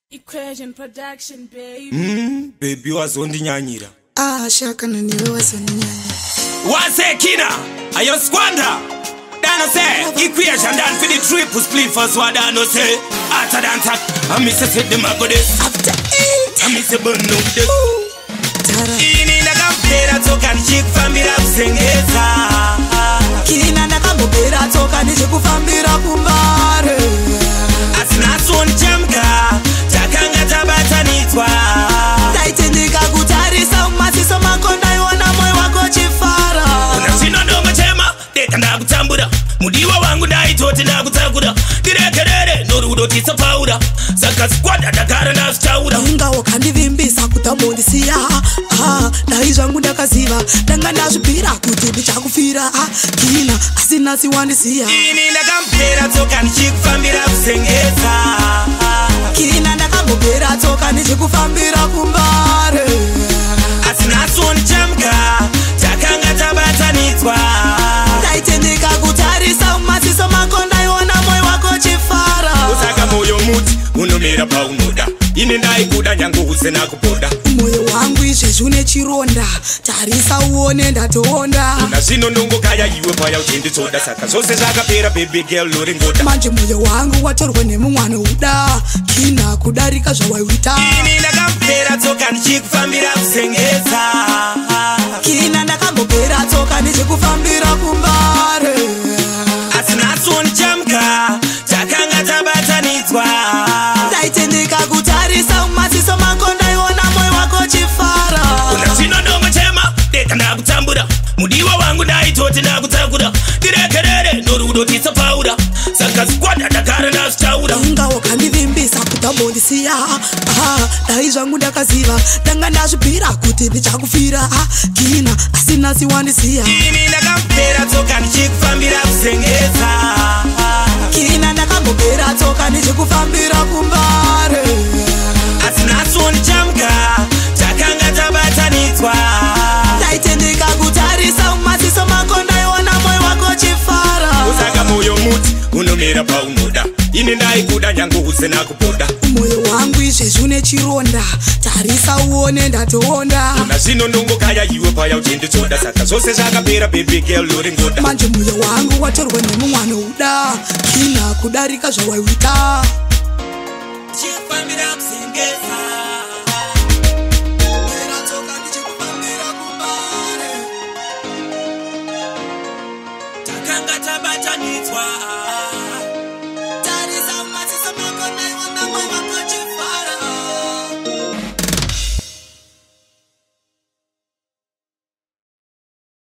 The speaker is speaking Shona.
Equation Production, baby. Baby wazondinyanyira. Ah, shaka na niwe wazondinyanyira. Wasekina ayo squander Dano say equation done for the triple split first what Dano say after dance I miss a set them a go this After eight. I miss a bun no this. Tara. Ini ndakapera tsoka ndichikufambira kusengeza. Kina ndakambopera tsoka ndichikufambira kumbare. Asi nhasi ndichamuka takanga tabatanidzwa. Ndaiti ndikakutarisa mumaziso mako ndaiona moyo wako chifara. Kuna zvino ndongochema deka ndakutambura. Mudiwa wangu ndaitoti ndakutakura. Ndirekerere norudo tisapaura. Saka squad ndagara ndazvitaura. Inga wakandivimbisa kuti ambondisiya. Ah, dai zvangu ndakaziva ndanga ndazvipira kuti ndichakufira. Ah, Kina asi nhasi wandisiya. Ini ndakambopera tsoka ndichikufambira kusengeza. Kina ndakambopera tsoka ndichikufambira kumbare. Asi nhasi ndichamuka takanga tabatanidzwa. Ndaiti ndikakutarisa mumaziso mako ndaiona moyo wako chifara. Saka moyo muti unomera paunoda. Ini ndaikuda nyange usina kupoda. Moyo wangu izvezvi une chironda, tarisa uone ndatoonda. Nazvino ndongokaya iwe paya uchinditsoda. Saka zvose zvakapera baby girl uri ngoda. Manje moyo wangu watorwa nemumwe anouda. Kina kudarika zvawaiita. Ini ndakambopera tsoka ndichikufambira kusengeza. Kina ndakambopera tsoka ndichikufambira kumbare. Asi nhasi ndichamuka takanga tabatanidzwa. Ndaiti ndikakutarisa mumaziso mako ndaiona moyo wako chifara. Nazvino ndongochema deka ndakutambura. Mudiwa wangu ndaitoti ndakutakura. Ndirekerere norudo tisapaura. Saka squad ndagara ndazvitaura. Inga wakandivimbisa kuti ambondisiya. Ah, dai zvangu ndakaziva ndanga ndazvipira kuti ndichakufira. Ah, Kina asi nhasi wandisiya. Ini ndakambopera tsoka ndichikufambira kusengeza. Kina ndakambopera tsoka ndichikufambira kumbare. Asi nhasi ndichamuka takanga tabatanidzwa. Ndaiti ndikakutarisa mumaziso mako ndaiona moyo wako chifara. Saka moyo muti unomera paunoda. Ini ndaikuda nyange usina kupoda. Moyo wangu izvezvi une chironda, tarisa uone ndatoonda. Nazvino ndongokaya iwe paya uchinditsoda. Saka zvose zvakapera baby girl uri ngoda. Manje moyo wangu watorwa nemumwe anouda. Kina kudarika zvawaiita. Ndichikufambira kusengeza. Takanga tabatanidzwa.